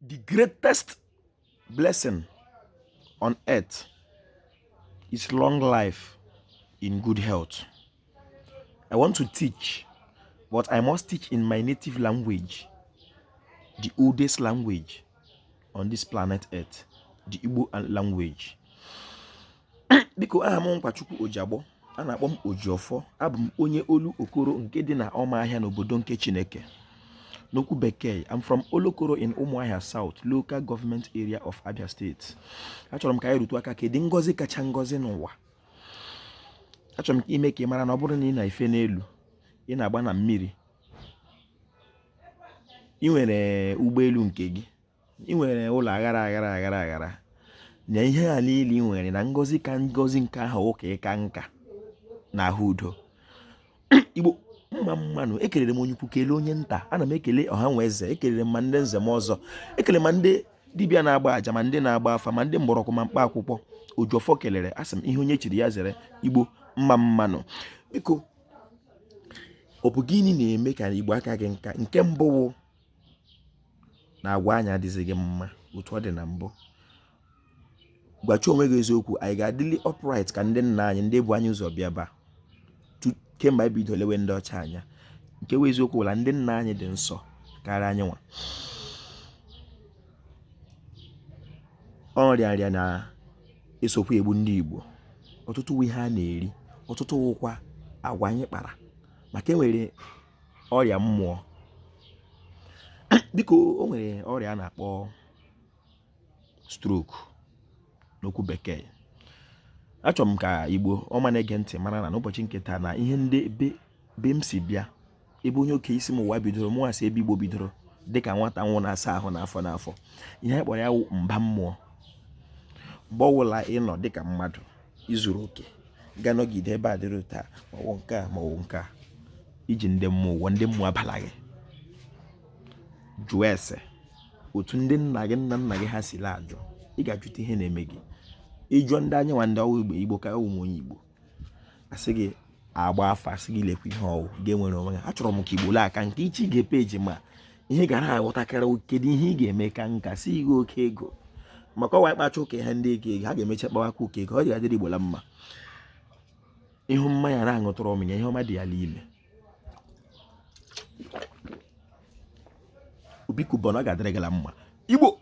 The greatest blessing on earth is long life in good health. I want to teach, but I must teach in my native language, the oldest language on this planet Earth, the Igbo language. Biko, aha m Nkwachukwu Ojiagbọ, a na-akpọ m Ojiọfọ. Abụ m onye Olokoro nke dị na Ụmụahịa n'obodo nke Chineke. N'okwu bekee, I'm from Olokoro in Umuahia South Local Government Area of Abia State. Achọrọ m ka anyị rutu aka kedu ngọzi kacha ngọzi n'ụwa. Achọrọ m ime ka ị mara na ọ bụrụ na ị na-efe n'elu, ị na-agba na mmiri, ị nwere ụgbọelu nke gị, ị nwere ụlọ aghara aghara aghara aghara, na ihe a niile ị nwere, na ngọzi ka ngọzi nke ahụ ụka ịka nka na ahụ udo. Igbo mma mmanụ, ekelere m onye ukwu, kelee onye nta. Ana m ekele ọha nwe eze, ekelere m ma ndị nze m ọzọ, ekele ma ndị dibịa na-agba àjà, ma ndị na-agba afa, ma ndị mgbọrọgwụ, ma mkpa akwụkwọ. Ojiọfọ kelere, asị m ihe onye chiri ya zere. Igbo mma mmanụ. Biko, ọ bụ gịnị na-eme ka Igbo aka gị nka? Nke mbụ wụ na agwa anyị adịghị gị mma otu ọ dị na mbụ. Gwachi onwe gị eziokwu, anyị ga-adịli upright ka ndị nna anyị, ndị bụ anyị ụzọ bịa ba kemgbe anyị bido lewe ndị ọcha anya. Nke wụ eziokwu wụla ndị nna anyị dị nsọ karịa anyị nwa. Ọrịa nrịa na-esokwa egbu ndị Igbo. Ọtụtụ wụ ihe a na-eri, ọtụtụ wụkwa agwa anyị kpara, maka enwere ọrịa mmụọ. Biko, o nwere ọrịa a na-akpọ stroke n'okwu bekee. Achọrọ m ka Igbo ọma na-ege ntị mara na n'ụbọchị nke taa, na ihe ndị be m si bịa, ebe onye oke isi m ụwa bidoro, mụnwa si ebe Igbo bidoro dịka nwata nwụ na-asa ahụ n'afọ n'afọ, ihe anyị kpọrọ ya wụ mba mmụọ. Mgbe ọbụla ị nọ dịka mmadụ izuru oke, ga nọgide ebe a dịrị taa, ma ọ bụ nke a ma ọ bụ nke a, iji ndị mmụọ ụwa, ndị mmụọ abala gị. Jụọ ese otu ndị nna gị, nna nna gị ha si la ajụ, ị ga-ajụta ihe na-eme gị. Ịjụọ ndị anyị nwa, ndị ọwụ Igbo, Igbo ka ọwụ m onye Igbo, asị gị agba afa, asị gị lekwa ihe ọwụ ga-enwere onwe ha. Achọrọ m ka Igbo lee aka nke iche ige peji ma ihe gara aghọtakarị kedu ihe ị ga-eme ka nka si gị oke ego, maka ọwa ịkpacha ụka ihe ndị ego ego ha ga-emecha kpawakwa ụka ego. Ọ dị adịrị Igbo la mma. Ịhụ mmanya na-aṅụtụrụ ọmịnya, ihe ọma dị ya n'ime. Obi Kubana, ọ ga-adịrị gị la mma, Igbo.